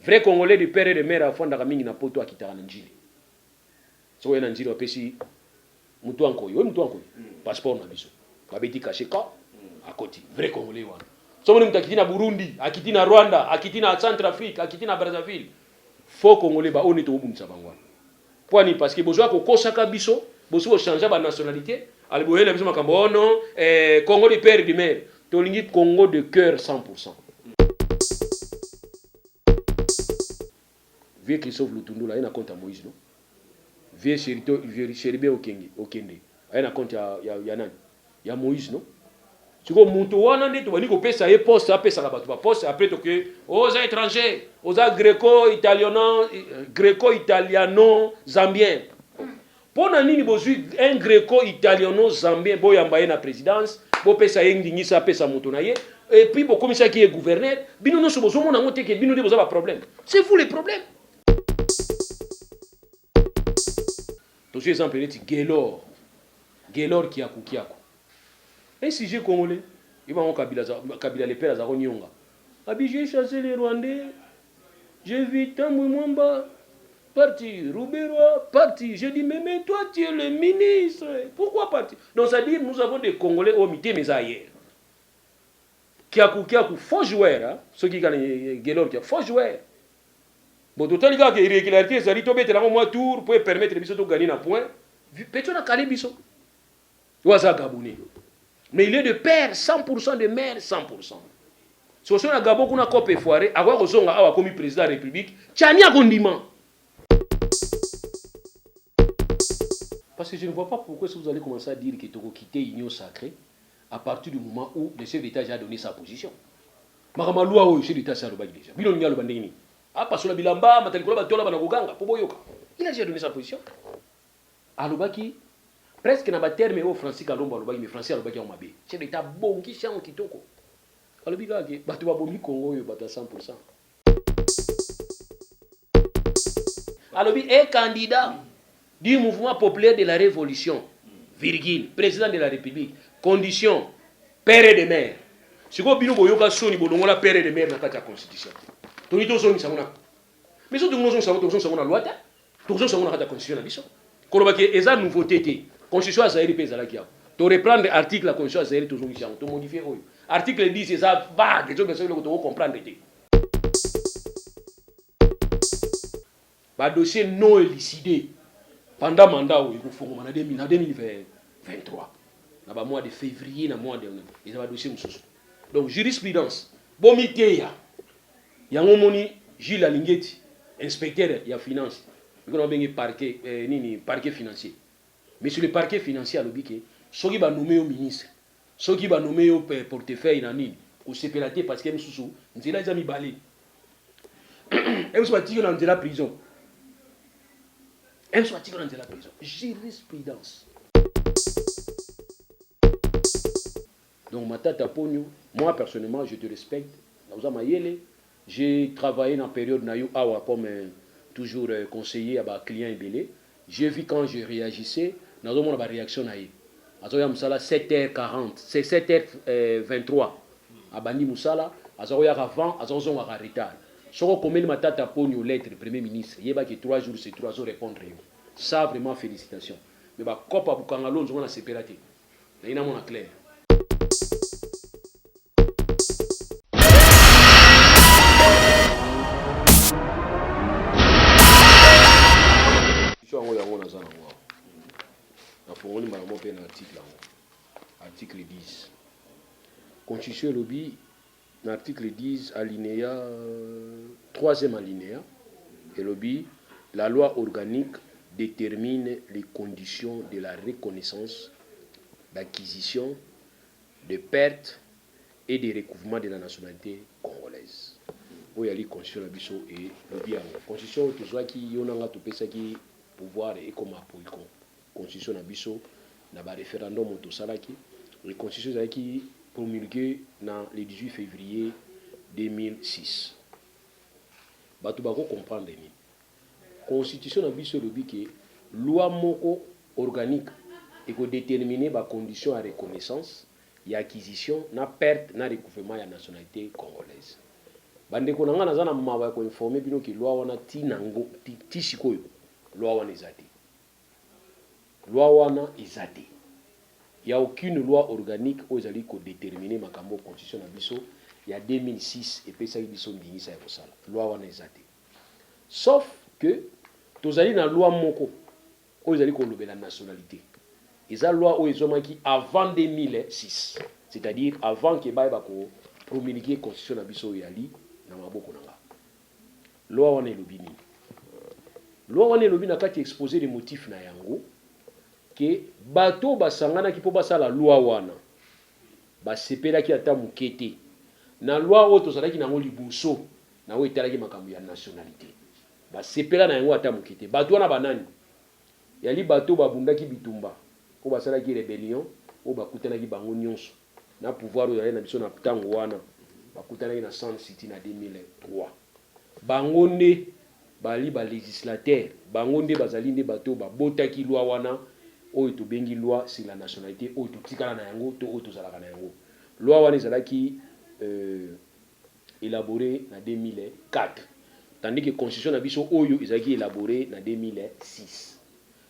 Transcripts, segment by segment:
Vrai congolais de père et de mère afandaka mingi na poto, akitaka na Ndjili. Soki oye na Ndjili, bapesi mutu ya nkoyi, oye mutu ya nkoyi, passeport na biso, babeti cachet ka akoti. Vrai congolais wana. Soki omoni mutu akiti na Burundi, akiti na Rwanda, akiti na Centrafrique, akiti na Brazzaville, faux congolais ba oyo nde tokobundisa bango wana. Mpo nini? Parce que bozwa kokosaka biso, bosi bochanger ba nationalité, ale boyela biso makambo, oh non, eh, Congo de père et de mère. Tolingi Congo de cœur 100%. Vieux Christophe Lutundula aye na compte ya Moïse, non? Vieux Cherito, Chérubin Okenge, Okende aye na compte ya nani? Ya Moïse, non? Sikoyo moto wana nde tobandi kopesa ye poste, apesaka bato ba poste, après toke oza étranger, oza greco italiano, greco italiano zambien. Mpo na nini bozwi un greco italiano zambien, boyamba ye na présidence, bopesa ye ndingisa apesa moto na ye, et puis bokomisaki ye gouverneur? Bino nyonso bozomona yango te ke bino nde boza ba problème? C'est vous les problèmes. Tozwi exemple neti Gelor, Gelor Kiaku Kiaku, un sujet congolais. Ye bango Kabila, Kabila le père aza konionga abi: "J'ai chassé les Rwandais, j'ai vu Tambwe Mwamba parti, Ruberwa parti." Je dis: Mais toi, tu es le ministre, pourquoi parti?" Donc c'est à dire, nous avons des Congolais oyo mitema eza ailleurs. Kiaku Kiaku, faux joueur, hein? Soki kaka Gelor Kiaku, faux joueur. Bon, totali kaka irrégularité ezali, tobetela yango mwa tour po epermettre biso togagner na point peto na kali biso. Oyo aza gabonais, mais il est de père 100%, de mère 100%. Soso na Gabon kuna, cope efoire, akoya kozonga awa, akomi président ya république. Tiani akondima? Parce que je ne vois pas pourquoi est-ce que vous allez commencer à dire que toko quitter Union sacrée à partir du moment où le chef d'État a donné sa position. Makambo ya loi oyo, chef d'État asi alobaki déjà. Bino olingi aloba ndenge nini? Apasola bilamba, mata likolo, batola bana koganga mpo boyoka. Il a déjà donné sa position. Alobaki presque na baterme oyo Francis Kalombo alobaki, mais Francis alobaki yango mabe. Chef d'État abongisi yango kitoko. Alobi kaka ke bato babomi Congo oyo, bato ya 100%. Alobi e candidat du Mouvement populaire de la révolution, virgule, président de la République, condition père et de mère. Sikoyo bino boyoka soni, bolongola père et de mère na kati ya constitution. Tolingi tozongisa yango na, mais so tolingi tozongisa yango, tozongisa yango na loi te, tozongisa yango na kati ya constitution na biso. Koloba ke eza nouveauté te. Constitution ya Zaïre mpe ezalaki awa. Toreprendre article ya constitution ya Zaïre, tozongisa yango, tomodifie oyo. Article 10 eza vague, ezopesa eloko tokocomprendre te. Badossier non élucidé pendant mandat oyo ekofongoma na 2023, na bamois de février, na mois de, eza badossier mosusu. Donc jurisprudence bomiteya yango. Omoni Jules Alingeti, inspecteur ya finance, mikona babenge parquet, nini, parquet financier. Mais sur le parquet financier, alobi ke soki banome yo ministre, soki banome yo portefeuille na nini, kosepela te, parce que mosusu nzela eza mibale. Mosusu batiki yo na nzela prison, mosusu batiki yo na nzela prison. Jurisprudence. Donc Matata Ponyo, moi personnellement, je te respecte. Naza mayele, j'ai travaillé dans période na yo awa comme toujours conseiller à ba client ebele. J'ai vu quand je réagissais, nazomona ba réaction na ye. Azoya mosala 7h40, c'est 7h23 abandi mosala, aza koyaka avant, aza kozongaka retard. Soki okomeli Matata Ponyo lettre, premier ministre, yebaki 3 jours c'est 3 répondre yo. Ça vraiment, félicitations. Mais bakopa bukanga lonzo ngo nasepela te, nayi namona clair. Yango naza nango awa, nafongoli mbala moko mpe na article yango, article 10. Constitution elobi na article 10, alinéa, troisième alinéa, elobi: "La loi organique détermine les conditions de la reconnaissance, d'acquisition, de perte et de recouvrement de la nationalité congolaise." Oyo yali constitution na biso elobi yango. Constitution oyo tozwaki, yo nanga topesaki pouvoir ekoma constitution na biso na baréférendum oyo tosalaki. Constitution ezalaki promulgué na le 18 février 2006. Bato bakocomprendre nini? Constitution na biso elobi ke loi moko organique ekodétermine bacondition ya reconnaissance, ya acquisition, na perte, na recouvrement ya nationalité congolaise. Bandeko na ngai, naza na mawa ya koinformer bino ke loi wana ti nango ti sikoyo, loi wana eza te. Loi wana eza te. Ya aucune loi organique oyo ezali kodéterminer makambo constitution na biso ya 2006 epesaki biso ndingisa ya kosala. Loi wana eza te, sauf que tozali na loi moko oyo ezali kolobela nationalité. Eza loi oyo ezwamaki avant 2006, c'est-à-dire avant ke bayeba kopromulguer constitution na biso oyo yali na maboko na nga. Loi wana elobi nini? Loi wana elobi na kati exposé de motif na yango ke bato basanganaki mpo basala loi wana basepelaki ata moke te na loi oyo tozalaki nango liboso na oyo etalaki makambo ya nationalité. Basepela na yango ata moke te. Bato wana banani? Yali bato babundaki bitumba, oyo basalaki rébellion, oyo bakutanaki bango nyonso na pouvoir oyo azali na biso na ntango wana. Bakutanaki na Sun City na 2003. Bango nde bali balégislateur, bango nde bazali nde bato oyo babotaki loi wana oyo tobengi loi sur la nationalité, oyo totikala na yango to oyo tozalaka na yango. Loi wana ezalaki élaboré na 2004, tandis que constitution na biso oyo ezalaki élaboré na 2006.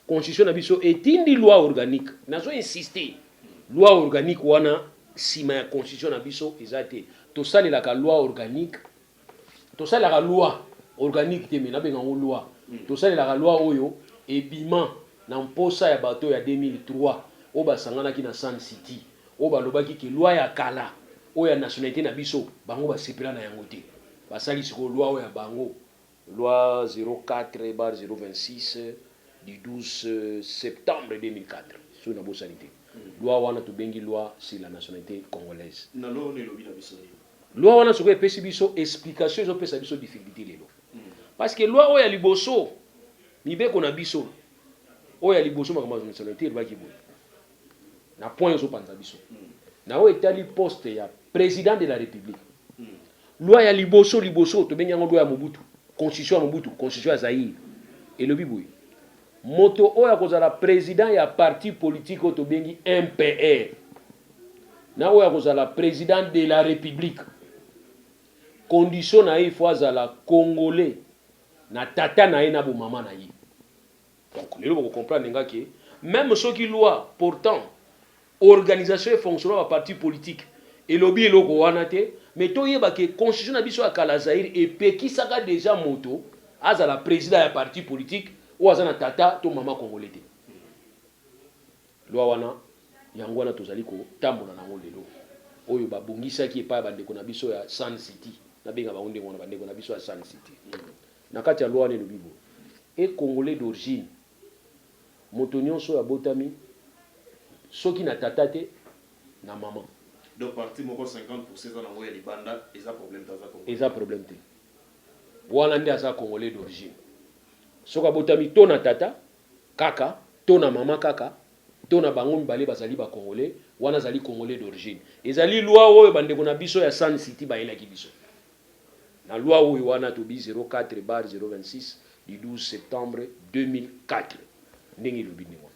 Constitution na biso etindi loi organique. Nazo insister, loi organique wana nsima ya constitution na biso eza te. Tosalelaka loi organique, tosalelaka loi organique te, me nabenga yango loi. Tosalelaka loi oyo ebima na mposa ya bato ya 2003 oyo basanganaki na Sun City, oyo balobaki ke loi ya kala oyo ya nationalité na biso, bango basepela na yango te. Basali sikoyo loi oyo ya bango, loi 04/026 du 12 septembre 2004, soki nabosani te. Loi wana tobengi loi sur la nationalité congolaise. Na loi wana elobi na biso nini? Loi wana sikoyo epesi biso explication. Ezopesa biso difficulté lelo parce que loi oyo ya liboso, mibeko na biso oyo ya liboso, makambo ya nationalité, elobaki boye na point ezopanza biso na oyo etali poste ya président de la République. Loi ya liboso liboso, tobengi yango loi ya Mobutu, constitution ya Mobutu, constitution ya Zaire, elobi boye: moto oyo akozala président ya parti politique oyo tobengi MPR na oyo akozala président de la République, condition na ye, il faut azala Congolais na tata na ye na bomama na ye. Donc lelo bokocomprendre nga ke même soki loi portant organisation et fonctionnement ya parti politique elobi eloko wana te, mais toyeba ke constitution na biso ya kala, Zaire, epekisaka déjà moto azala président ya parti politique oyo aza na tata to mama Congolais te. Loi wana, yango wana tozali kotambola nango lelo, oyo babongisaki epai ya bandeko na biso ya Sun City. Nabenga bango ndenge wana, bandeko na biso ya Sun City. Na kati ya loi wana elobi boye: e Congolais d'origine, moto nyonso oyo abotami soki na tata te, na mama. Donc parti moko 50 eza nango ya libanda, eza problème te, aza Congolais? Eza problème te. Wana nde aza Congolais d'origine, soki abotami to na tata kaka, to na mama kaka, to na bango mibale, bazali Bacongolais, wana azali Congolais d'origine. Ezali loi oyo bandeko na biso ya Sun City bayelaki biso. Na loi oyo wana tobi 04/026 du 12 septembre 2004, ndenge elobi ndenge wana.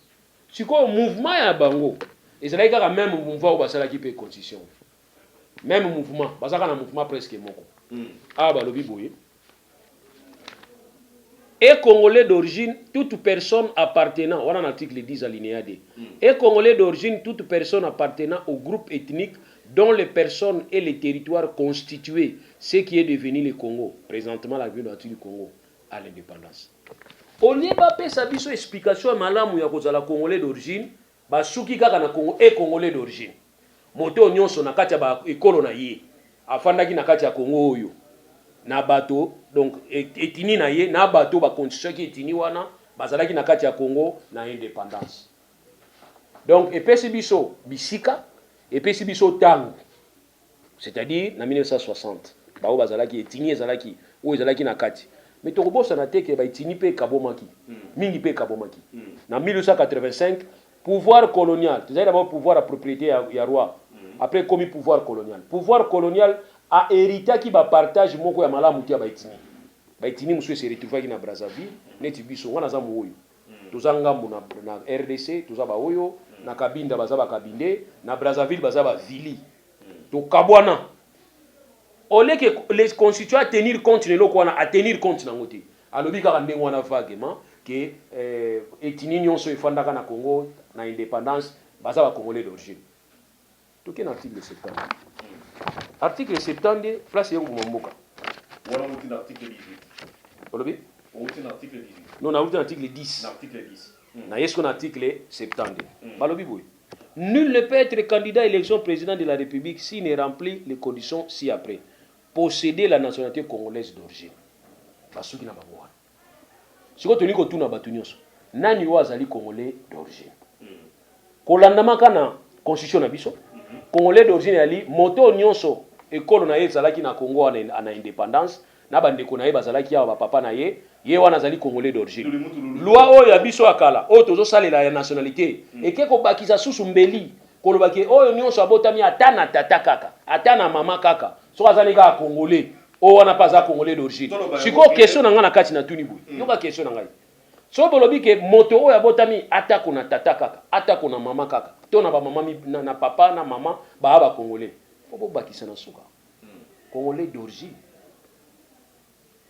Sikoyo mouvement ya bango ezalaki kaka même mouvement oyo basalaki mpe constitution, même mouvement, bazalaka na mouvement presque moko. Awa balobi boye: est Congolais d'origine toute personne appartenant, wana na article 10 alinéa 2, est Congolais d'origine toute personne appartenant au groupe ethnique dont les personnes et les territoires constituaient ce qui est devenu le Congo présentement, la République du Congo, à l'indépendance. Au lieu bapesa biso explication ya malamu ya kozala Congolais d'origine, basuki kaka na Congo. E Congolais d'origine, moto oyo nyonso na kati ya baekolo na ye afandaki na kati ya Congo oyo na bato, donc ethnie na ye na bato baconstituaki ethnie wana bazalaki na kati ya Congo na indépendance. Donc epesi biso bisika, epesi biso ntango, c'est-à-dire na 1960, bao bazalaki ethnie ezalaki oyo ezalaki na kati. Mais tokobosana te ke baethnie mpe ekabomaki mingi, mpe ekabomaki na 1885. Pouvoir colonial tozali d'abord pouvoir ya propriété ya roi, après ekomi pouvoir colonial. Pouvoir colonial ahéritaki bapartage moko ya malamu te ya baethnie. Baethnie mosusu ese retrouvaki na Brazzaville, neti biso. Nga naza mowoyo, toza ngambu na RDC, toza baoyo na Kabinda baza Bakabinde, na Brazzaville baza Bavili. Tokabwana. Au lieu que les constituants tenir compte na eloko wana, atenir compte nango te, alobi kaka ndenge wana vaguement ke ethnie nyonso efandaka na Congo na indépendance baza bacongolais d'origine. Toke na article 70. Article 70, place ye koboma mboka. Wana outi na article 18. Olobi? Outi na article 18. Non, nauti na article 10. Na article 10. Na ye siko na article 70, balobi boye: nul ne peut être candidat à l'élection président de la République s'il ne remplit les conditions ci-après: posséder la nationalité congolaise d'origine. Basuki na bango wana. Sikoyo tolingi kotuna bato nyonso: nani oyo azali congolais d'origine? Kolandamaka na constitution na biso, congolais d'origine ezali moto nyonso ekolo na ye ezalaki na Congo wana na indépendance, na bandeko na ye bazalaki awa, bapapa na ye, ye wana azali congolais d'origine. Loi oyo ya biso ya kala oyo tozosalela ya nationalité eke kobakisa susu mbeli, kolobaki oyo nyonso abotami ata na tata kaka, ata na mama kaka, soki azali kaka congolais, oyo wana mpe aza congolais d'origine. Sikoyo question na ngai na kati na tuni boye, yoka question na ngai: soki bolobi ke moto oyo abotami atako na tata kaka, atako na mama kaka, to na bamama na papa na mama baya bacongolais, fo bobakisa na suka congolais d'origine.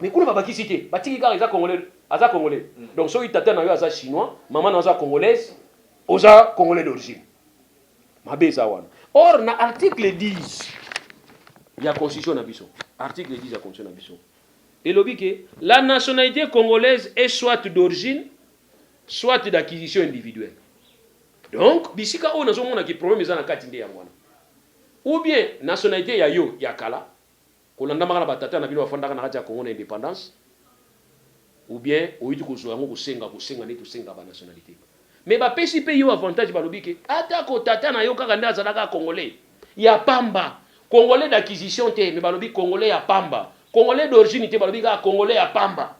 Mais kuna babakisi te, batiki kaka eza congolais, aza congolais. Donc soki tata na yo aza chinois, mama na yo aza congolaise, oza congolais d'origine. Mabe eza wana. Or na article 10 ya constitution na biso, article 10 ya constitution na biso elobi ke la nationalité congolaise est soit d'origine, soit d'acquisition individuelle. Donc bisika oyo nazomonaki problème eza na kati nde yango wana. Ou bien nationalité ya yo ya kala, kolandamaka na batata na bino bafandaka na kati ya Congo na indépendance, ou bien oyiti kozwa yango kosenga, kosenga nde tosenga banationalité. Mais bapesi mpe yo avantage, balobi ke atako tata na yo kaka nde azalaka congolais ya pamba, congolais d'acquisition te, mais balobi congolais ya pamba, congolais d'origine te, balobi kaka congolais ya pamba,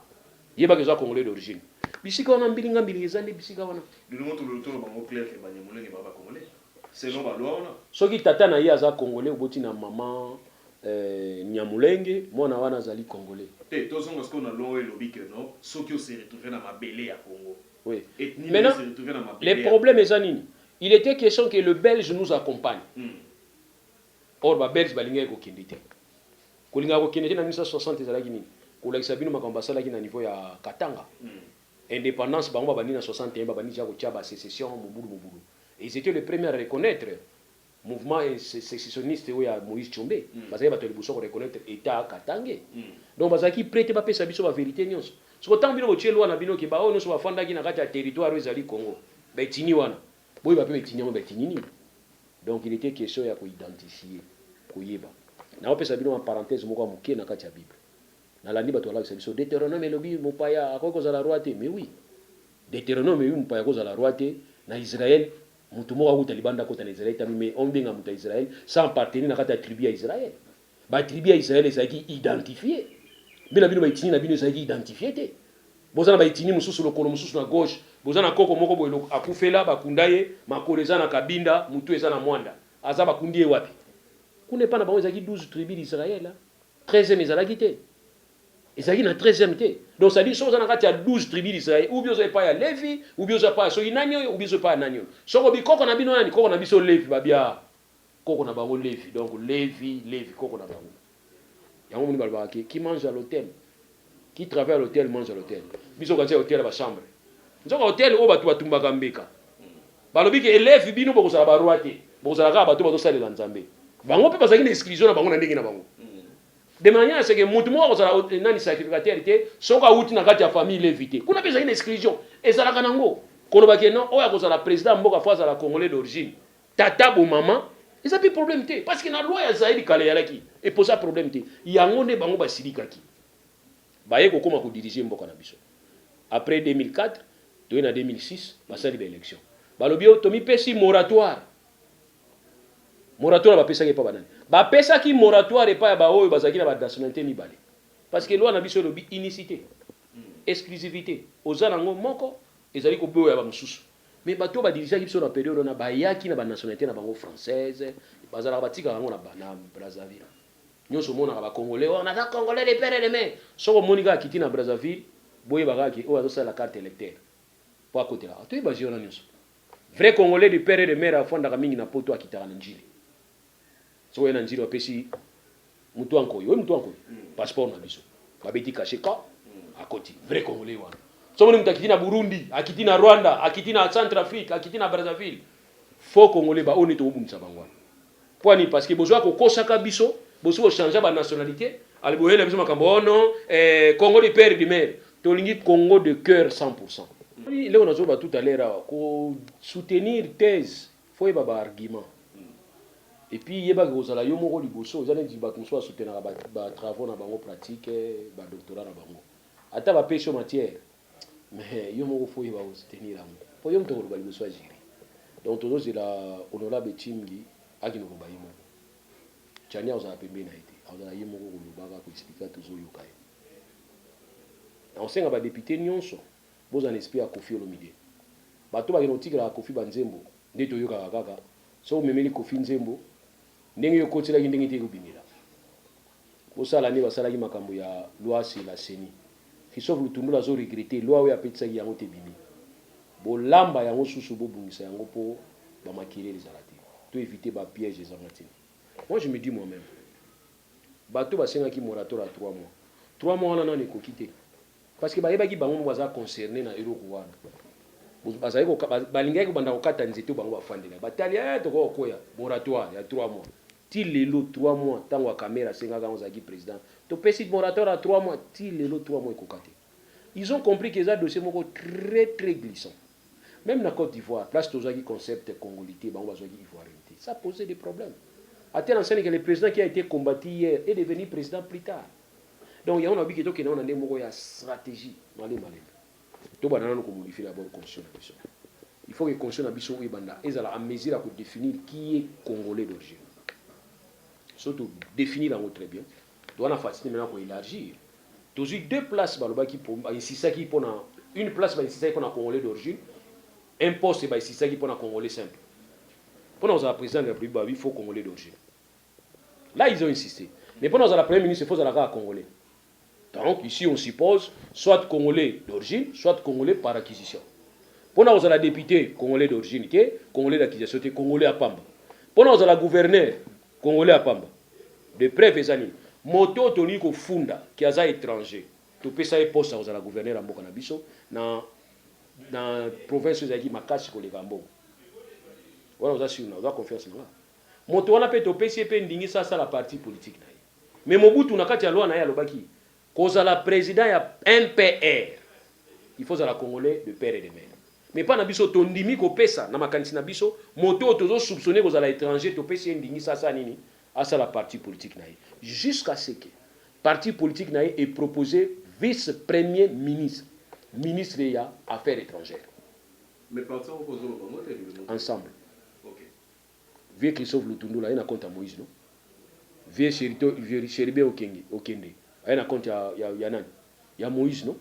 yebaka eza congolais d'origine. Bisika wana mbilinga mbilinga eza nde bisika wana. Bango clair ke Banyamulenge ba bacongolais selon baloi wana. Soki tata na ye aza congolais, oboti na mama Nyamulenge, mwana wana azali congolais. Te, tozonga sikoyo na loi oyo elobi ke non, soki ose retrouve na mabele ya Congo, oui. Ethnie Maintenant, se retrouve na mabele. Le problème eza nini? Il était question que le Belge nous accompagne. Or babelge balingaki kokende te. Kolingaka kokende te na 1960 ezalaki nini? Kolakisa bino makambo basalaki na niveau ya Katanga. Indépendance bango babandi na 61, babandi ja kotia basécession, mobulu mobulu. Et ils étaient les premiers à reconnaître mouvement sécessionniste oyo ya Moïse Tshombe. Bazalaki bato ya liboso koreconnaître état katangais. Donc bazalaki prêt te bapesa biso bavérité nyonso. Soko ntango bino botie loi na bino ke baoyo nyonso bafandaki na kati ya territoire oyo ezali Congo, baetini wana, boyeba mpe baetini yango baetini nini. Donc il était question ya koidentifier, koyeba. Naopesa bino ma parenthèse moko ya moke na kati ya Bible. Nalandi bato balakisa biso Deutéronome elobi mopaya akoki kozala roi te. Mais oui, Deutéronome elobi mopaya akozala roi te na Israel. Moto moko akuta libanda akota na Israel tami, mais obenga moto ya Israel sans appartenir na kati ya tribu ya Israel. Batribu ya Israel ezalaki identifié. Mpe na bino baetini na bino ezalaki identifié te. Boza na baetini mosusu, lokolo mosusu na gauche, boza na koko moko boye akufela, bakunda ye, makolo eza na Kabinda, motu eza na Mwanda. Aza bakundi ye wapi? Kuna epa na bango ezalaki 12 tribu d'Israël, 13e ezalaki te, ezalaki na 13e te. Donc c'est à dire soki oza na kati ya 12 tribu d'Israël, ou bien oza epai ya Levi, ou bien oza epai ya soki nani oyo, ou bien oza epai ya nani oyo, soko bikoko na bino nani, koko na biso Levi, babia koko na bango Levi. Donc Levi, Levi koko na bango. Yango moni balobaka ke qui mange à l'hôtel, qui travaille à l'hôtel mange à l'hôtel. Biso kanti ya hôtel ya bachambre, nzoka hôtel oyo bato batumbaka mbeka. Balobi ke élève bino bokozala baroi te, bokozala kaka bato bazosalela Nzambe. Bango mpe bazalaki na exclusion na bango na ndenge na bango, de manière à ce que motu moko akozala nani, sacrificateur te, soki awuti na kati ya famille Levi te. Kuna mpe ezalaki na exclusion, ezalaka nango. Koloba ke non, oyo akozala président ya mboka fo azala congolais d'origine, tata bo mama, eza mpe problème te, parce que na loi ya Zaïre kala eyalaki eposa problème te. Yango nde bango basilikaki, baye kokóma kodiriger mboka na biso après 2004. Toye na 2006, basali baélection, balobi oyo tomipesi moratoire. Moratoire bapesaki epa banani? Bapesaki moratoire epai ya baoyo bazalaki na banationalité mibale, parce que loi na biso elobi unicité, exclusivité. Oza nango moko, ezali koboya bamosusu. Mais bato oyo badirigeaki biso na période wana bayaki na banationalité na bango française, bazalaka batikaka yango na Brazzaville. Nyonso omonaka bacongolais oyo naza congolais de père et de mère, soki omoni kaka kiti na Brazzaville, boyeba kaka ke oyo azosalela carte électeur po akotelaka. Toyeba jeu wana nyonso. Vrai congolais de père et de mère afandaka mingi na Poto, akitaka na Njili. Soki oye na Njili, bapesi Moto ya nkoyi oyo, moto ya nkoyi, passeport na biso, babeti cachet ka akoti, vrai Congolais wana. Somoni moto akiti na Burundi, akiti na Rwanda, akiti na Centre Afrique, akiti na Brazzaville, faux Congolais, baoyo nde tokobundisa bango wana. Mpo nini? Parce que bozwa kokosaka biso, bosi bochange banationalité, ale boyela biso makambo. Oh non, Congo du père, du mère, tolingi Congo de cœur 100. Eloko nazoba tout à l'heure awa, kosoutenir thèse, faut yeba baargument et puis yebaki kozala yo moko liboso. Eza neti bato mosusu basoutenaka batravaux na bango pratique, badoctorat na bango, ata bapesi yo matière, mais yo moko faut yeba kosoutenir yango, mpo yo moto koloba liboso ya jury. Donc tozozela honorable Chimgi akende koloba ye moko. Tiani akozala pembeni na ye te, akozala ye moko kolobaka, koexpliquer, tozoyoka ye. Nakosenga badéputé nyonso bozala na esprit ya Kofi Olomide. Bato bakende kotikelaka Kofi banzembo nde toyokaka kaka. Soki omemeli Kofi nzembo, ndenge yo okotelaki, ndenge te ekobimela. Bosala nde basalaki makambo ya loi sur la CENI. Christophe Lutundula azo regretter loi oyo apetisaki yango te. Bimi bolamba yango susu, bobongisa yango mpo bamakelele ezala te, to éviter bapiège ezanga ntina. Moi, je me dis moi-même, bato basengaki moratoire ya 3 mois, 3 mois wana nano ekoki te, parce que bayebaki bango mo baza concerné na eloko wana. Bazali balingaki kobanda kokata nzete oyo bango bafandela. Batali tokoka kokoya moratoire ya 3 mois ti lelo. 3 mois, ntango ya Kamerhe asengaka yango, azalaki président, topesi moratoire ya 3 mois, ti lelo 3 mois ekoka te. Ils ont compris que eza dossier moko très très glissant. Même na Côte d'Ivoire, place tozwaki concept congolité, bango bazwaki ivoirienté, ça posait des problèmes à telle enseigne que le président qui a été combattu hier est devenu président plus tard. Donc yango nabiki, tokende wana nde moko ya stratégie malema malema. Tobanda nano komodifier d'abord constitution na biso. Il faut que constitution na biso oyo ebanda ezala en mesure ya kodéfinir qui est Congolais d'origine. Surtout définir yango très bien, towana facilité maintenant koélargir. Tozwi deux places, balobaki, bainsistaki mpona une place, bainsistaki mpona Congolais d'origine, un poste bainsistaki mpona Congolais simple. Mpona kozala président de la République, babi faut Congolais d'origine, là ils ont insisté, mais mpona kozala premier ministre, il faut ozala kaka Congolais. Donc ici on suppose soit Congolais d'origine, soit Congolais par acquisition. Mpona kozala député, Congolais d'origine te, Congolais d'acquisition te, Congolais ya pamba. Mpona kozala gouverneur, Congolais ya pamba. De preuve eza nini? Moto oyo tolingi kofunda ki aza étranger, topesa ye poste ya kozala gouverneur ya mboka na biso na province oyo ezalaki makasi koleka mbongo wana. Oza sûr na oza confiance na nga? Moto wana mpe topesi ye mpe ndingisa asala parti politique na ye. Mais Mobutu, na kati ya loi na ye, alobaki kozala président ya MPR, il faut ozala Congolais de père et de mère. Mais mpa na biso, tondimi kopesa na makanisi na biso moto oyo tozosoupçonner kozala étranger, topesi ye ndingisa asala nini? Asala parti politique na ye, jusqu'à ce que parti politique na ye eproposé vice premier ministre, ministre ya Affaires étrangères. Mais parti yango kozoloba ngo te libelo. Ensemble. Ok. Vieux Christophe Lutundula aye na compte ya Moïse, non? Vieux Cherito, vieux Chérubin Okenge, Okende aye na compte ya nani? Ya Moïse, non?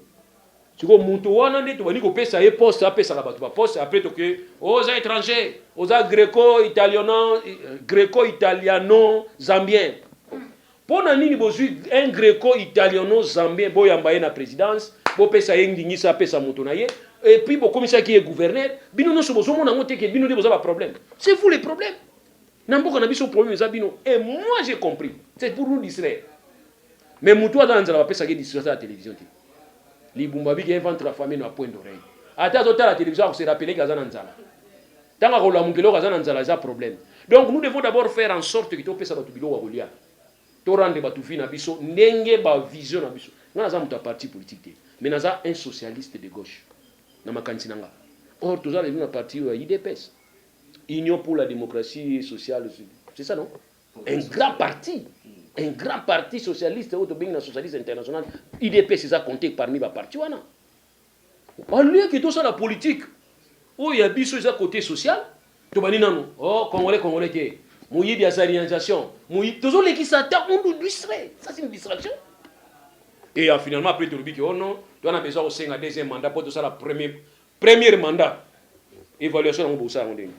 Sikoyo moto wana nde tobandi kopesa ye poste, apesaka bato baposte. Après toke, oza étranger, oza greco italiano, greco italiano zambien. Mpo na nini bozwi un greco italiano zambien, boyamba ye na présidence, bopesa ye ndingisa apesa moto na ye, et puis bokomisaki ye gouverneur? Bino nyonso bozomona yango te ke bino nde boza baproblème. C'est vous les problèmes na mboka na biso. Problème eza bino. Et moi, j'ai compris, c'est pour nous distraire. Mais motu aza na nzala, bapesaki distraction ya télévision te. Libumba biki, un ventre affamé n'a point d'oreille. Ata azotala télévision, akose rappeler ke aza na nzala. Ntango akolamuka, eloko aza na nzala eza problème. Donc nous devons d'abord faire en sorte ke topesa bato biloko ya kolia, torendre bato vie na biso ndenge bavision na biso. Nga naza moto ya parti politique te, mais naza un socialiste de gauche na makanisi na nga. Or toza lelo na parti oyo ya UDPS, Union pour la démocratie sociale, c'est ça, non? Un grand parti, un grand parti socialiste oyo tobengi na socialiste international. UDPS eza compté parmi baparti wana. Au lieu ke tosala politique oyo ya biso eza côté social, tobandi nanu: oh, Congolais, Congolais te, moyibi ya zaïrianisation, moyibi. Tozolekisa ata, on nous distrait. Ça, c'est une distraction. Et finalement après tolobi ke oh non, toza na besoin kosenga deuxième mandat mpo tosala premier mandat évaluation yango. Bosala yango ndenge?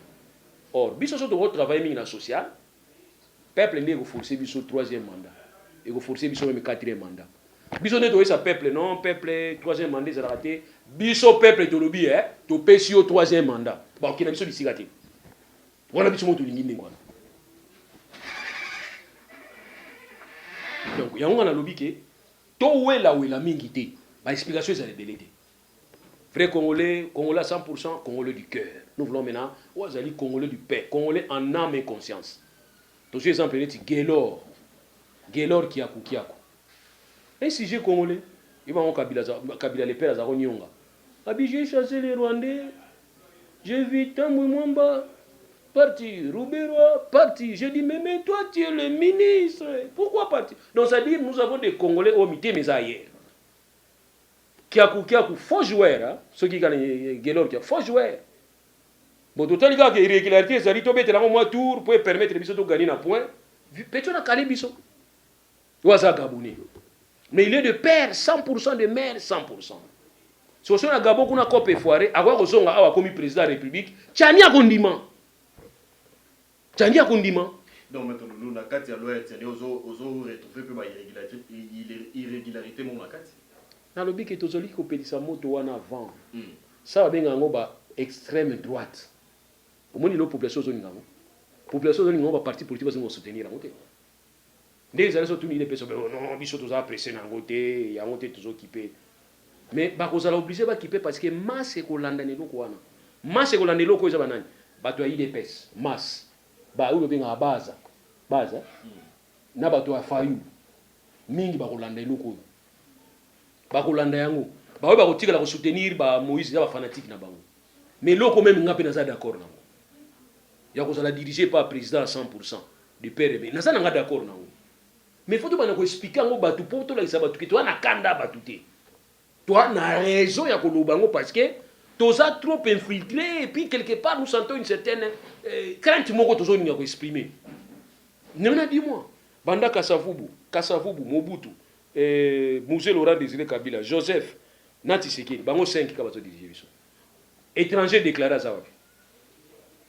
Or biso so tokotravaille mingi na social, peuple nde ekoforce biso troisième mandat, ekoforce biso même quatrième mandat. Biso nde toyesa peuple: non, peuple, troisième mandat ezalaka te. Biso peuple tolobi topesi yo troisième mandat, bakokenda biso bisika te wana. Biso mo tolingi ndenge wana. Donc yango nga nalobi ke towelawela mingi te, baexplication ezala ebele te. Vrai Congolais, Congolais à 100%, Congolais du cœur. Nous voulons maintenant oyo azali Congolais du père, Congolais en âme et conscience. Tozwi exemple neti Gelor, Gelor Kiaku Kiaku, un sujet congolais. Ye bango Kabila, Kabila le père aza konionga abi: "J'ai chassé les Rwandais, j'ai vu Tambwe Mwamba parti, Ruberwa parti." J'ai dit: Mais toi, tu es le ministre, pourquoi parti?" Donc ça dit, nous avons des Congolais oyo mitema eza ailleurs. Kiaku Kiaku, faux joueur, hein? Soki kaka Gelor Kiaku, faux joueur. Bon, totali kaka irrégularité ezali, tobetela yango mwa tour po epermettre biso togagner na point petio na kale biso. Oyo aza Gabonais, mais il est de père 100%, de mère 100%. Soso na Gabon kuna, cope efoire, akoya kozonga awa, akomi président ya République. Tshiani akondima, Tshiani akondima. Donc maintenant, lulu na kati ya loi ya Tshiani, ozo retrouver mpe bairrégularité, irrégularité moko na kati. Nalobi ke tozali kopelisa moto wana avant. Sa babenga yango ba extrême droite. Omoni lelo population ozolinga yango, population ozolinga yango, baparti politique bazolinga kosoutenir yango te. Nde ezali so tuni idps: "Non, biso toza pressé na yango te, yango te tozokipe." Mais bakozala obligé bakipe, parce que masse ekolanda na eloko wana. Masse ekolanda eloko oyo eza banani? Bato ya UDPS, masse oyo babengaka baza baza na bato ya Fayulu mingi bakolanda eloko oyo, bakolanda yango. Baoyo bakotikala kosoutenir ba Moïse eza bafanatique na bango. Mais eloko même nga mpe naza d'accord nango ya kozala dirigé par président à 100 de père, mais naza nanga d'accord nango. Mais faut tobanda koexpliquer yango bato mpo tolakisa bato ke toza na kanda bato te, toza na raison ya koloba yango, parce que toza trop infiltré. Et puis quelque part nous sentons une certaine crainte moko tozolinga koexprimer. Maintenant, dis-moi, banda Kasavubu, Kasavubu, Mobutu, Mzee Laurent Désiré Kabila, Joseph na Tshisekedi, bango 5 ka bazodirige biso. Étranger déclaré aza wapi?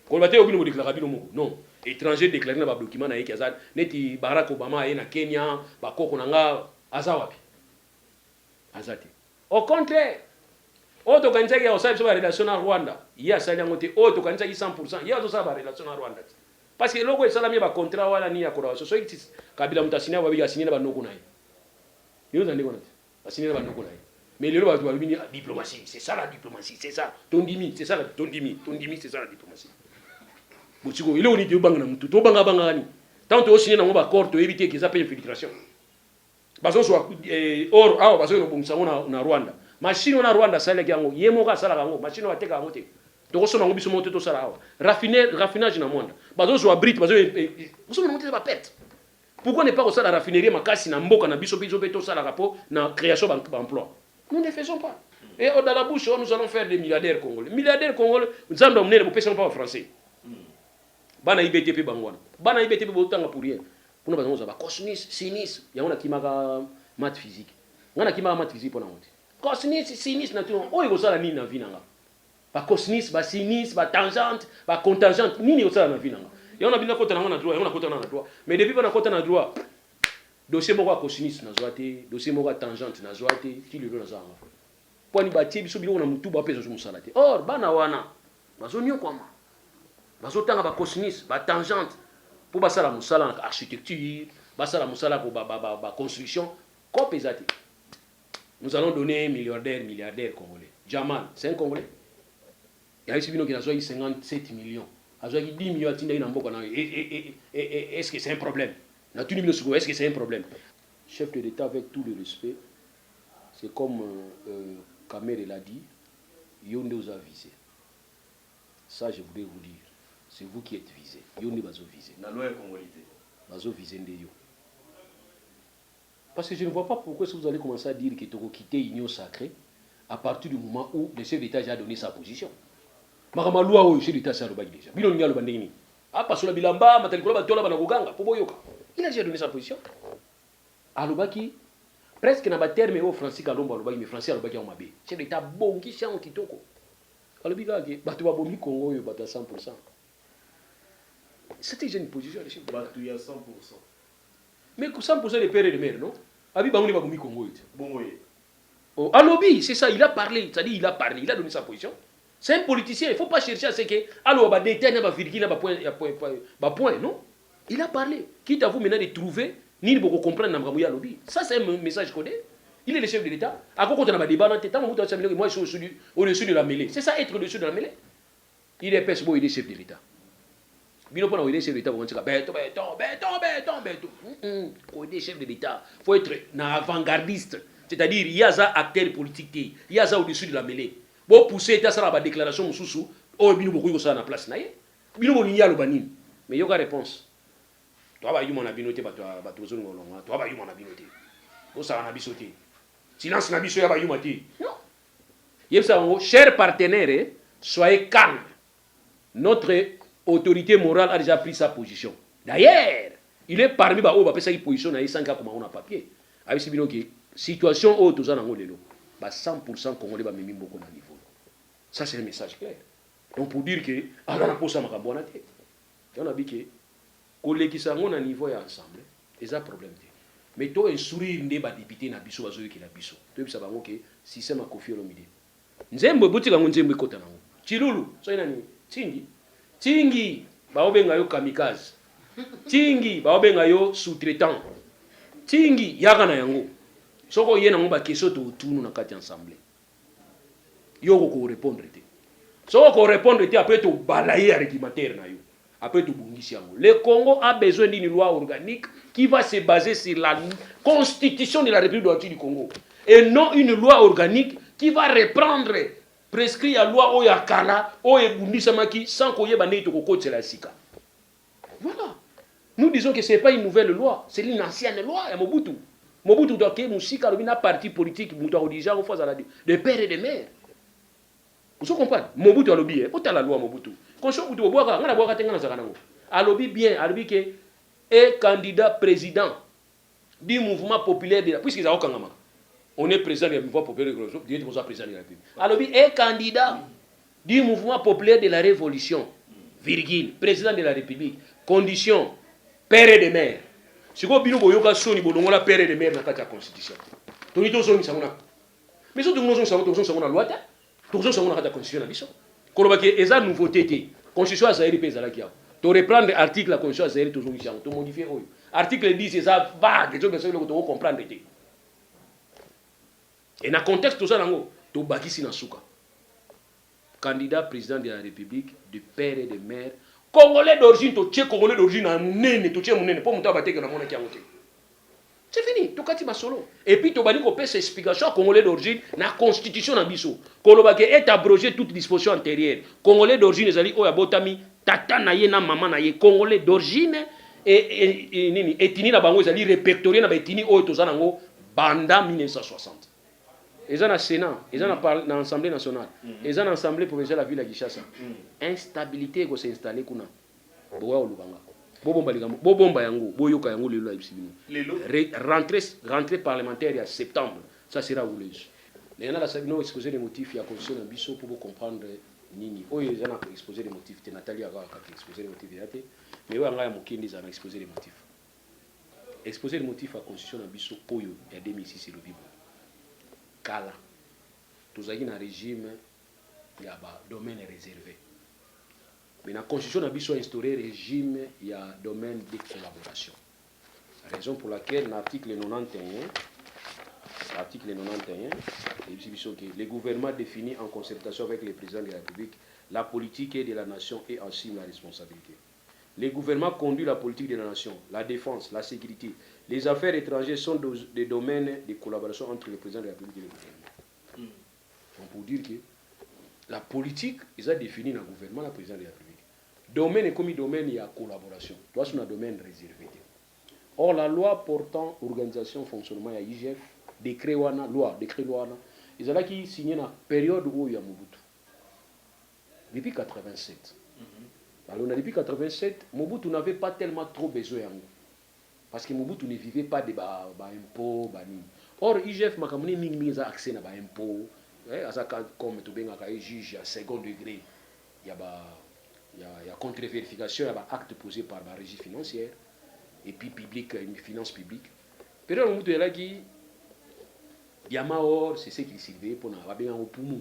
Koloba te obino bodéclara bino moko. Non, étranger déclaré na badocument na ye ki aza neti Barack Obama aye na Kenya, bakoko na nga, aza wapi? Aza te. Au contraire, oyo tokanisaki ya kosala biso barelation na Rwanda, ye asali yango te. Oyo tokanisaki 100, ye azosala barelation na Rwanda te, parce que eloko esalami ya bacontrat wana nini ya collaboration, soki Kabila moto asinya, babiki asigne na banoko na ye. Lelo oza ndenge wana te, asigne na banoko na ye. Mais lelo bato balobi: "Diplomatie, c'est ça la diplomatie, c'est ça." Tondimi, c'est ça la, tondimi, tondimi, c'est ça la diplomatie. Bosiko eloko nini toyobanga na mutu? Tobangabangaka nini ntango toyosinye nango baaccord? Toyebi te eza mpe infiltration. Bazozwa or awa, bazoki kobongisa yango na Rwanda. Machine wana Rwanda asalelaki yango, ye moko asalaka yango. Machine oyo atekaka yango te, tokosomba yango biso moko te. Tosala awa raffinage na Mwanda, bazozwa brut, bazosomba yango te, baperte. Pourquoi ne pas kosala raffinerie makasi na mboka na biso? Biso mpe tosalaka mpo na création baemploi. Nous ne faisons pas. Et dans la bouche, oh, nous allons faire des milliardaires congolais, milliardaires congolais. Nzambe ya monene, bopesa mpa bafrançais. Bana IBT mpe bango wana, bana IBT mpe botanga pour rien. Mpona bazango kozwa bacosinus, sinus, yango nakimaka math physique. Ngai nakimaka math physique mpo nango te. Cosinus, sinus na tino oyo ekosala nini na vie na nga? Bacosinus, basinus, batangente, bacotangente, nini ekosala na vie na nga? Yango na bino nakota nango na droit, yango nakota na droit. Mais depuis mpo nakota na droit, dossier moko ya cosinus nazwa te, dossier moko ya tangente nazwa te. Ti lelo naza yanga mpwani batie biso biloko na motu, bapesa so mosala te. Or bana wana bazoniokwama, bazotanga bacosinus, batangente mpo basala mosala na architecture, basala mosala ko baconstruction. Cope eza te. Nous allons donner milliardaire, milliardaire congolais. Jamal, c'est un Congolais. Yayebisi bino ke nazwaki 57 millions, azwaki 10 millions, atindaki na mboka na yo. Est ce que c'est un problème? Natuni bino sikoyo, est ce que c'est un problème? Chef de l'État, avec tout le respect, c'est comme Kamerhe l'a dit, yo nde oza visé. Ça, je voudrais vous dire, c'est vous qui êtes visé. Yo nde bazo visé. Na loi ya congolité. Bazo visé nde yo, parce que je ne vois pas pourquoi est-ce que vous allez commencer à dire que toko quitter Union sacrée à partir du moment où le chef d'État a donné sa position. Makambo loi oyo, chef d'État asi alobaki déjà. Bino ningi aloba ndenge nini? Apasola bilamba, mata likolo, batola bana koganga mpo boyoka. Il a déjà donné sa position. Alobaki presque na baterme oyo Francis Kalombo alobaki, mais Francis alobaki yango mabe. Chef d'État abongisi yango kitoko. Alobi kaka ke bato babomi Congo oyo, bato ya 100. C'était déjà une position de chef d'État. Bato ya 100. Mais 100% de père et de mère, non? Abi bango nde babomi Congo oyo te. Bongo ye. Oh, alobi, c'est ça, il a parlé, c'est-à-dire il a parlé, il a donné sa position. C'est un politicien, il ne faut pas chercher à ce que alors ba détail na ba virgule na ba point ya point, point ba point, non. Il a parlé. Quitte à vous maintenant de trouver Nini bokocomprendre na makambo ye alobi? Ça, c'est un message codé. Il est le chef de l'État. Akokota na badébat na te. Ntango moto atia biloko, moi je suis au-dessus de la mêlée, c'est ça, être au-dessus de la mêlée. Il est pese boyede chef de l'État. Bino mpona koyede chef de l'État, bokontika beto beto beto beto beto. Koyede chef de l'État, faut être na avant-gardiste, c'est-à-dire ye aza acteur politique te, ye aza au-dessus de la mêlée. Bopousse ete asala badéclaration mosusu oyo bino bokoki kosala na place na ye. Bino bolingi aloba nini? Mais yoka réponse: toa bayuma na bino te. Bato bato bozolinga olongwa, toa bayuma na bino te, bosala na biso te, silence na biso ya bayuma te. Non, yebisa bango: "Chers partenaires, soyez calmes, notre autorité morale a déjà pris sa position." D'ailleurs, il est parmi baoyo bapesaki position na ye sanki akoma ngo na papier. Ayebisi bino ke situation oyo toza nango lelo, ba 100 Congolais bamemi mboko na niveau. Ça, c'est un message clair. Donc pour dire que aza na posa makambo wana te, yango nabi ke kolekisa yango na niveau ya ensemble eza problème te, mais to instruire nde badéputé na biso bazoyokela biso, toyebisa bango ke système ya Koffi Olomide, nzembo ebotika yango, nzembo ekota nango chilulu soki nani tingi tingi, baobenga yo kamikaze, tingi baobenga yo sous-traitant, tingi yaka na yango. Soki oye nango, baquestion totunu na kati ya assemblée, yo okokorépondre te. Soki okorépondre te, après tobalaye argumentaire na yo, après tobongisi yango. Le Congo a besoin d'une loi organique qui va se baser sur la Constitution de la République démocratique du Congo et non une loi organique qui va reprendre prescrit ya loi oyo ya kala, oyo ebundisamaki sans koyeba ndenge tokokotela ya sika. Voilà, nous disons que c'est pas une nouvelle loi, c'est une ancienne loi ya Mobutu. Mobutu toke mosika, alobi na parti politique, moto akodirige yango fo azala de père et de mère. Ozo comprendre? Mobutu alobi ye otala loi Mobutu, constitution Mobutu, obwaka nga na bwaka te, nga nazalaka nango. Alobi bien, alobi ke e candidat président du mouvement populaire de la, puisque ezala kokangamaka, on est président du mouvement populaire de la révolution, directement président de la République. Alobi e candidat du mouvement populaire de la révolution, virgule, président de la République, condition père et de mère. Sikoyo bino boyoka soni, bolongola père et de mère na kati ya constitution. Tolingi tozongisa ngo na, mais so tolingi tozongisa ngo, tozongisa ngo na loi te, tozongisa ngo na kati ya constitution na biso. Koloba ke eza nouveauté te, constitution ya Zaïre mpe ezalaki awa. Toreprendre article ya constitution ya Zaïre, tozongisi yango, tomodifie oyo. Article 10 eza vague, ezobesa eloko tokocomprendre te. E na contexte toza nango, tobakisi na suka candidat président de la République de père et de mère congolais d'origine. Totie congolais d'origine na monene, totie monene mpo moto abateke namonaki yango te. C'est fini, tokati masolo. Et puis tobandi kopesa explication ya congolais d'origine na constitution na biso. Koloba ke est abrogé toute disposition antérieure, congolais d'origine ezali oyo abotami tata na ye na mama na ye congolais d'origine. E nini ethnie na bango ezali répertorié na baethnie oyo toza nango banda 1960. Eza na Sénat, eza na Assemblée nationale, eza na Assemblée provinciale ya ville ya Kinshasa. Instabilité ekos'installe kuna, bokoya kolobanga. Bobomba likambo, bobomba yango, boyoka yango lelo, ayebisi bino. Lelo. Rentrée parlementaire ya septembre, ça sera houleuse. Ndenge nalasa bino exposé des motifs ya constitution na biso mpo bocomprendre nini oyo eza na exposé des motifs te. Natali yaka kaka exposé des motifs eza te, mais oyo ya ngai ya moke nde ezala na exposé des motifs. Exposé des motifs ya constitution na biso oyo ya 2006 elobi boye: kala tozalaki na régime ya badomaine réservé, mais na constitution na biso instauré régime ya domaine de collaboration, raison pour laquelle na article 91, article 91 eyebisi biso ke le gouvernement définit en concertation avec le président de la République la politique de la nation et assume la responsabilité. Le gouvernement conduit la politique de la nation. La défense, la sécurité, les affaires étrangères sont des domaines de collaboration entre le président de la République et le gouvernement. Donc pour dire que la politique eza définie na gouvernement na président de la République, domaine ekomi domaine ya collaboration, toaso na domaine réservé te. Or la loi portant organisation, fonctionnement ya IGF, décret wana, loi, décret loi wana ezalaki signé na période oyo ya Mobutu depuis 87. Alors depuis 87, Mobutu n'avait pas tellement trop besoin yango, parce que Mobutu ne vivait pas de ba, ba impôt, ba nini. Or IGF, makambo nini mingi mingi eza accès na ba impôt. Aza comme tobengaka ye juge ya second degré ya ba ya contre-vérification ya ba acte posé par ba régie financière et puis publique, une finance publique. Période Mobutu ezalaki diamant, or, c'est ce qu'il surveillait mpona babengango poumon.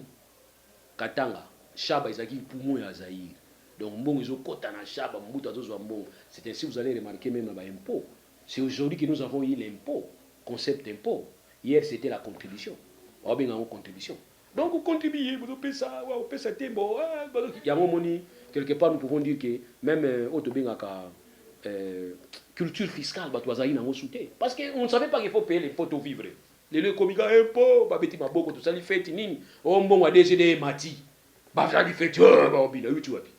Katanga, Shaba ezalaki poumon ya Zaïre. Donc mbongo ezokɔta na Shaba, Mobutu azozwa mbongo. C'est ainsi, vous allez remarquer, même na baimpôt. C'est aujourd'hui que nous avons eu l'impôt, concept impôt. Hier, c'était la contribution. Babenga yango contribution. Donc contribuer, bozopesa, opesa te, bo yango moni, quelque part nous pouvons dire que même oyo tobengaka culture fiscale, bato bazalaki nango su te, parce que on ne savait pas qu'il faut payer l'impôt to vivre. Lelo ekomi ka impôt, babeti maboko, tosali feti nini? O mbongo ya DGD emati, bazali feti, baobina. Euti wapi?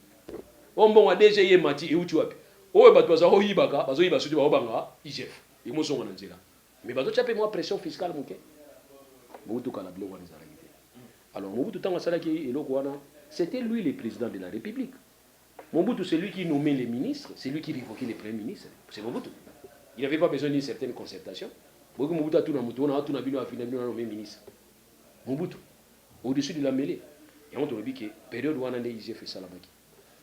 O mbongo ya DG emati, euti wapi? Oyo bato baza koyibaka, bazoyiba soki baobanga IGF emozonga na nzela, mais bazotya mpe mwa pression fiscale moke. Mobutu kala, biloko wana ezalaki te. Alors Mobutu, ntango asalaki eloko wana, c'était lui le président de la République. Mobutu, c'est lui qui nommait les ministres, c'est lui qui révoquait les premiers ministres. C'est Mobutu, il n'avait pas besoin d'une certaine concertation. Boki Mobutu atuna motu wana, atuna bino, afina bino, nommé ministre. Mobutu au-dessus de la mêlée. Yango tolobi ke période wana nde IGF esalamaki.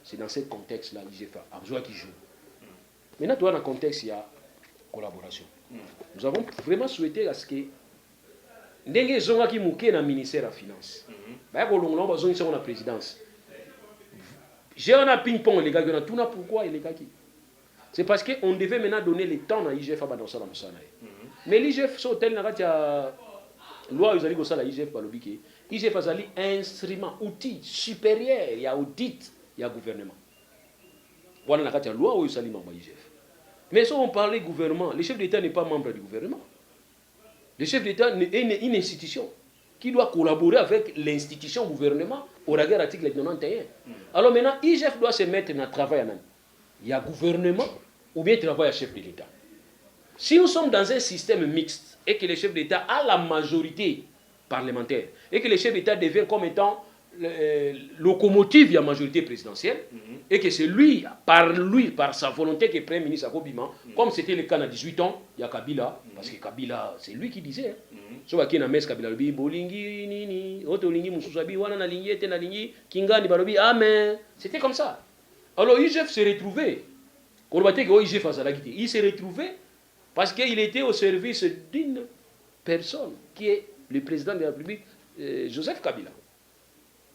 C'est dans ce contexte là IGF azwaki jour. Maintenant, toza na contexte ya collaboration. Nous avons vraiment souhaité à ce que ndenge ezongaki moke na ministère ya Finance, baya kolongola ngo, bazongisa ngo na présidence. J'ai wana ping pong elekaki wana. Tuna pourquoi elekaki. C'est parce que on devait maintenant donner le temps na IGF abanda kosala mosala na ye. Mais l'IGF, so otali na kati ya loi oyo ezali kosala IGF, balobi ke IGF azali instrument, outil supérieur ya audit ya gouvernement. Wana na kati ya loi oyo esali mambo ya IGF. Mais so on parlait gouvernement, le chef d'État n'est pas membre du gouvernement. Le chef d'État est une institution qui doit collaborer avec l'institution gouvernement au regard article 91. Alors maintenant, IGF doit se mettre dans le travail à nani? Il y a gouvernement ou bien travail à chef de l'État. Si nous sommes dans un système mixte et que le chef d'État a la majorité parlementaire et que le chef d'État devient comme étant locomotive de la majorité présidentielle et que c'est lui, par lui, par sa volonté que le Premier ministre akobima, comme c'était le cas dans 18 ans, il y a Kabila, parce que Kabila, c'est lui qui disait, hein. So baki na messe, Kabila alobi: bolingi nini? Oyo tolingi mosusu abi wana, nalingi ete nalingi kingani, balobi amen. C'était comme ça. Alors IGF s'est retrouvé, koloba te ke oyo IGF azalaki te, il s'est retrouvé parce qu'il était au service d'une personne qui est le président de la République, Joseph Kabila.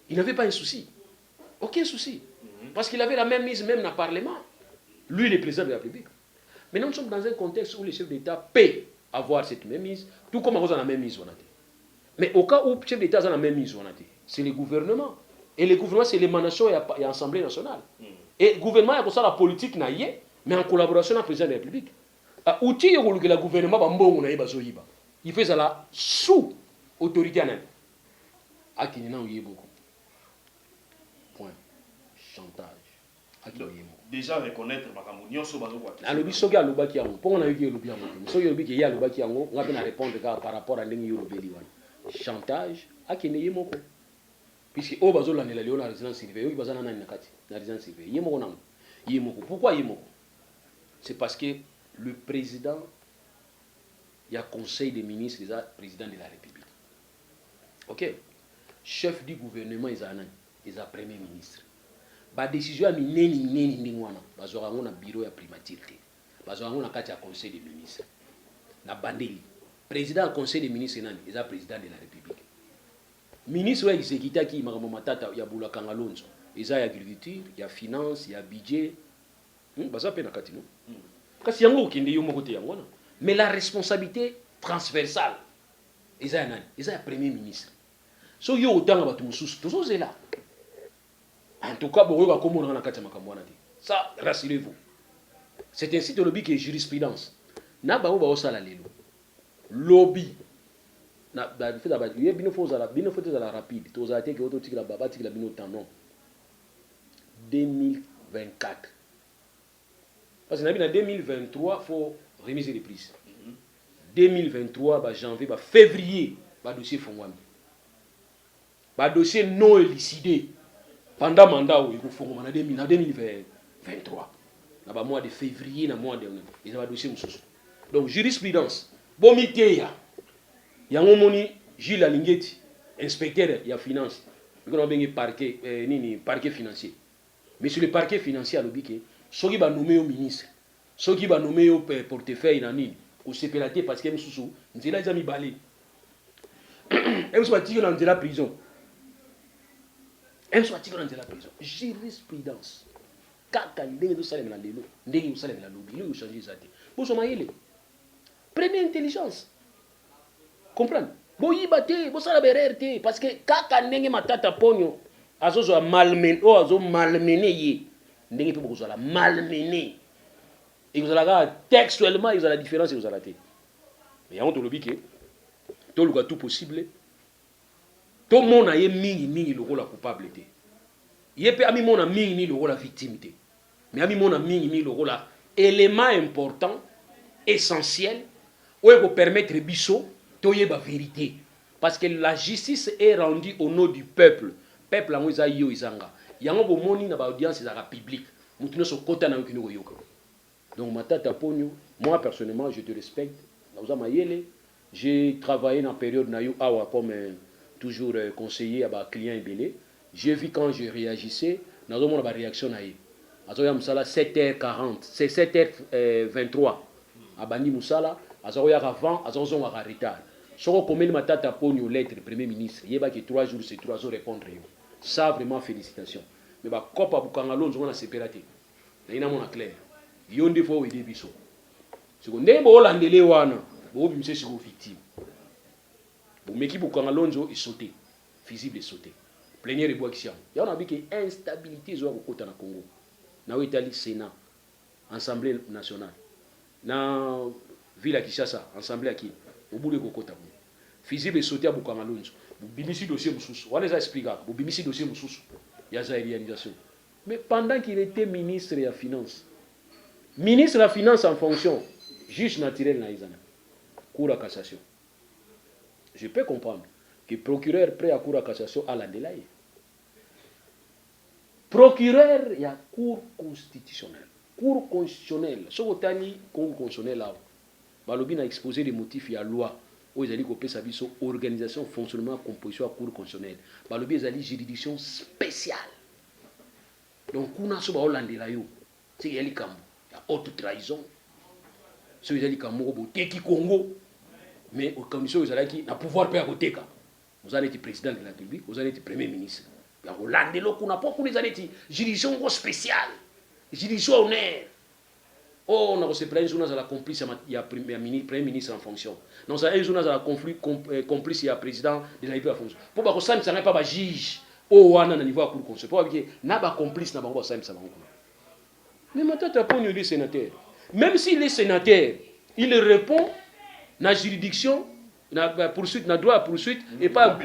Il n'avait pas un souci, aucun souci, parce qu'il avait la même mise même dans le Parlement, lui le président de la République. Maintenant, nous sommes dans un contexte où le chef d'État peut avoir cette même mise, tout comme on a la même mise wana te. Mais au cas où le chef d'État a la même mise wana te, c'est le gouvernement, et le gouvernement, c'est l'émanation ya Assemblée nationale. Et gouvernement ya kosala politique na ye, mais en collaboration na président de la République. Ah, outil ya kolukela gouvernement bambongo na ye bazoyiba, il faut ezala sous autorité ya nani? Akende nano ye moko, point. Chantage, akende ye moko. Déjà reconnaître makambo nyonso bazokwakisa. Alobi soki alobaki yango, mpongo nayoki elobi yango te. Soki olobi ke ye alobaki yango, nga mpe na répondre kaka par rapport à ndenge ye olobeli wana. Chantage, akende ye moko, puisque oyo bazolandela lelo na résidence surveillée, oyo baza na nani na kati na résidence surveillée? Ye moko nango, ye moko. Pourquoi ye moko? C'est parce que le président ya Conseil des ministres eza président de la République, ok? Chef du gouvernement eza nani? Eza Premier ministre. Badécision ya minene minene ndenge wana, bazwaka yango na bureau ya primature te, bazwaka yango na kati ya Conseil des ministres. Na bandeli, président ya Conseil des ministres nani? Eza président de la République. Ministre oyo exécutaki makambo matata ya Bulakanga Lonzo eza ya Agriculture, ya Finance, ya Budget, Baza mpe na kati no. Kasi yango okende yo moko te, yango wana. Mais la responsabilité transversale eza ya nani? Eza ya Premier ministre. Soki yo otanga bato mosusu, tozozela. En tout cas, bokoyoka komonaka na kati ya makambo wana te, ça, rassurez-vous. C'est ainsi tolobi ke jurisprudence na bango baosala lelo, lobi ye bino fo ozala, bino fo tozala rapide, tozala te ke ototikela, batikela bino temps. Non, 2024, parce que nayebi na 2023 fo remise de prise. 2023 bajanvier, bafévrier, badossier efongwami, badossier non élucidé pendant mandat oyo ekofongwama na 2023, na bamois de février, na mois de eza badossier mosusu. Donc jurisprudence, bomiteya yango. Omoni Jules Alingeti, inspecteur ya finance, mikona babenge parquet, nini, parquet financier. Monsieur le parquet financier alobi ke soki banome yo ministre, soki banome yo portefeuille na nini, kosepela te, parce que mosusu nzela eza mibale. Mosusu batiki yo na nzela prison, mosusu batiki yo na nzela prison. Jurisprudence kaka ndenge ezosalemela lelo, ndenge ekosalemela lobi, eloko echange eza te. Bozwa mayele. Prenez intelligence. Comprendre? Boyiba te, bosala ba erreur te, parce que kaka ndenge Matata Ponyo azozwa malmen oyo azo malmener ye, ndenge mpe bokozala malmener. Ekozala kaka textuellement, ekozala différence ekozala te. Mais yango tolobi ke toluka tout possible tomona ye mingi mingi lokola coupable te. Ye mpe amimona mingi mingi lokola victime te. Mais amimona mingi mingi lokola élément important, essentiel, oyo ekopermettre biso toyeba vérité. Parce que la justice est rendue au nom du peuple. Peuple yango eza yo, eza nga. Yango bomoni na baaudience ezalaka publique. Motu nyonso kota na yo kende koyoka. Donc Matata Ponyo, moi personnellement je te respecte. Oza mayele. J'ai travaillé dans période na yo awa comme toujours conseiller ya ba client ebele. J'ai vu quand je réagissais, nazomona ba réaction na ye. Azoya mosala 7h40, c'est 7h23. Abandi mosala, aza koyaka avant, aza kozongaka retard. Soki okomeli Matata Ponyo lettre, premier ministre, yebaki 3 jours c'est 3 azo répondre yo. Ça vraiment, félicitations. Mais bakopa Bukanga Lonzo wana sepela te. Nayi namona clair. Yo nde faut oaider biso. Siko ndenge boolandele wana, boobimisa siko victime. Bomeki Bukanga Lonzo esaute, fusible esaute. Plénière ebwakisi yango. Yango na biki instabilité ezoya kokota na Congo. Na oyo etali Sénat, Assemblée nationale. Na ville ya Kinshasa, Assemblée ya Kini. Mobulu ekokota kuna. Fusible esaute ya Bukanga Lonzo. Bobimisi dossier mosusu. Wana eza esprit kaka. Bobimisi dossier mosusu ya zaïrianisation. Mais pendant qu'il était ministre ya finance, ministre ya finance en fonction, juge naturel na ezana cour ya cassation. Je peux comprendre que procureur près ya cour ya cassation alandela ye. Procureur ya cour constitutionnelle. Cour constitutionnelle, soki otali cour constitutionnelle awa, balobi na exposé des motifs ya loi oyo ezali kopesa biso organisation, fonctionnement, composition ya cour constitutionnelle, balobi ezali juridiction spéciale. Donc kuna so baolandela yo, soki eza likambo ya haute trahison, soki eza likambo moko boteki Congo, mais condition oyo ezalaki na pouvoir mpe ya koteka, oza neti président de la République, oza neti premier ministre, ya kolandela kuna, mpo kuna eza neti juridiction moko spéciale, juridiction honneur. Oh, nakosepela un jour nazala complice ya premier ministre en fonction, nazala un jour nazala complice ya président de la République en fonction, mpo bakosalisa ngai mpa bajuge oyo wana na niveau ya cour constitutionnelle, mpo babike na bacomplice na bango, basalisa bango kuna. Mais Matata Ponyo, il est sénateur. Même s'il est sénateur, il répond na juridiction na poursuite, na droit ya poursuite et pas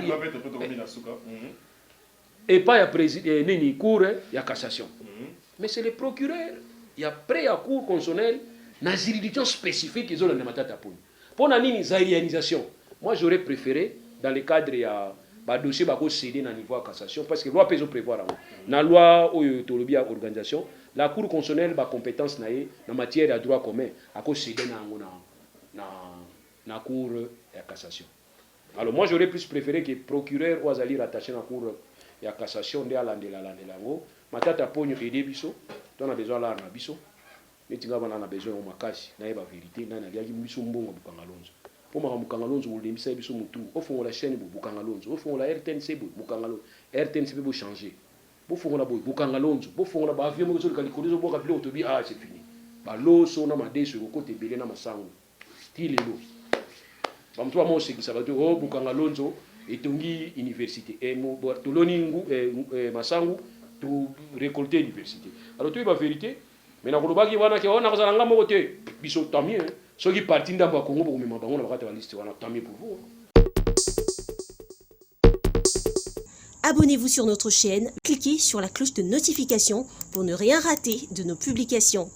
et pas ya président nini, cour ya cassation. Mais c'est le procureur ya près ya cour constitutionnelle na juridiction spécifique ezolanda Matata Ponyo. Mpo na nini zaïrianisation? Moi j'aurais préféré, dans le cadre ya badossier bakocéder na niveau ya cassation, parce que loi mpe ezoprévoir yango na loi oyo tolobi ya organisation, la cour constitutionnelle, bacompétence na ye na matière ya droit commun, akocéder na yango na cour ya cassation. Alors moi j'aurais plus préféré que procureur oyo azali rattaché na cour ya cassation nde alandela alandela yango. Matata Ponyo, aide biso, to na besoin alara na biso neti nga bana na besoin yango makasi, nayeba vérité nani aliaki biso mbongo Bukanga Lonzo, mpo makambo Bukanga Lonzo kolembisa biso motu. Ofongola chaîne boye, Bukanga Lonzo. Ofongola RTNC boye, Bukanga Lonzo. RTNC mpe bochange, bofongola boye, Bukanga Lonzo. Bofongola baavion moko ezoleka likolo, ezoboka biloko, tobi ah, c'est fini. Baloso na madeso ekokota ebele na masango ti lelo. Bamoto bama osekisa bato o Bukanga Lonzo etongi université, toloni masangu, to récolter université. Alors toyeba vérité. Mais nakolobaki wana ke o nakozala nga moko te, biso tant mieux. Soki parti ndambo ya Congo bokomema bango na bakati ya baliste wana, tant mieux pour vous. Abonnez-vous sur notre chaîne, cliquez sur la cloche de notification pour ne rien rater de nos publications.